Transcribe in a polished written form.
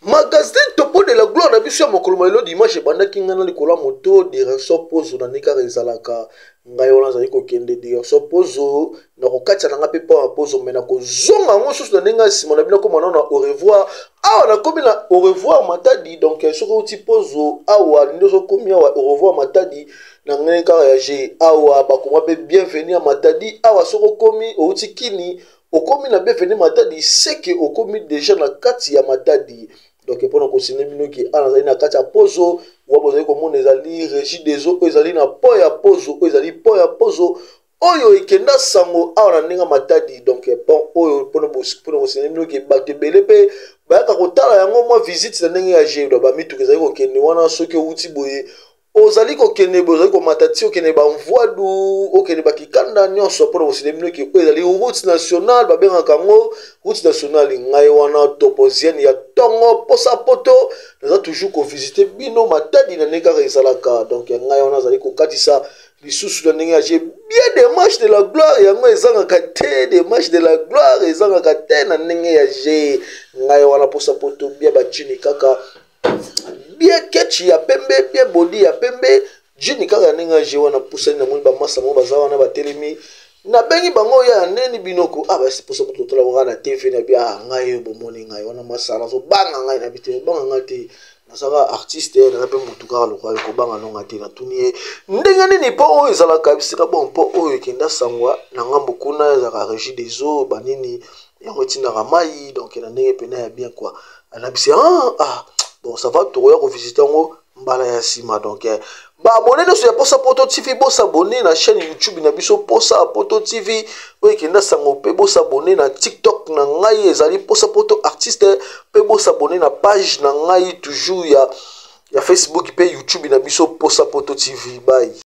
Magazine Topo de la gloire na biso ya mokolo ma lelo dimanche ebandaki ngai na likolo ya moto direction pozo na ndenge kaka ezalaka ngai wana azali kokende direction pozo na kokatisa na ngai mpe pont ya pozo me nakozonga yango susu na ndenge ya nsima na bino akoma nano na au revoir awa nakomi na au revoir matadi donc soki outi pozo awa nde ozokomi awa au revoir matadi na ndenge kaka ya je awa bakoma mpe bienvenu ya matadi awa soki okomi outi kini okomi na bienvenu matadi seke okomi deja na kati ya matadi. Donc mpona kosine bino ke awa nazali na kati ya pozo wa bozali komona ezali régie des eaux oyo ezali na pont ya pozo oyo ezali pont ya pozo oyo ekenda sango awa na ndenge matadi. Donc pont oyo mpona kosine bino ke bato ebele mpe bayaka kotala yango mwa visite na ndenge ya je bamituka ezali kokende wana. Soki owuti boye ozali kokende boye ozali komata ti okende bamvwadu okende bakikanda nyonso mpona kosile bino ke oyo ezali route nationale, babengaka yango route nationale. Ngai wana toposienne ya ntongo posa poto naza toujours kovisite bino matadi na ndenge kaka ezalaka. Donc ngai wana azali kokatisa lisusu na ndenge ya je bien démarche de la gloire yango ezangaka te, démarche de la gloire ezangaka te na ndenge ya je. Ngai wana posa poto bien bajini kaka bien kechi ya pembe bien bodi ya pembe jini kaka ndenge ya je wana pusani namoni bamasa moko baza wana batelemi nabengi bango ya neni binoko ah basi posa moto totala kaka na tv na bi ah ngai oyo bomoni ngai wana masala nazobanga ngai na bi te obanga ngai te nazaka artiste naza mpe motu kaka lokola kobanga nonga te. Natuni ye ndenge nini mpo oyo ezalaka bisika bon mpo oyo ekenda sangwa na ngambo kuna ezalaka régie des eaux banini yango etindaka mai donc na ndenge pena ya bien quoi. Anabisi ah, ah bon ça va tokoya kovisite yango mbala ya nsima. Donc baabone nyonso ya Posa Poto TV bosabone na chaîne YouTube na biso Posa Poto TV oyo ekenda sango mpe bosabone na TikTok na ngai ezali Posa Poto artiste mpe bosabone na page na ngai toujours ya Facebook mpe YouTube na biso Posa Poto TV. Bye.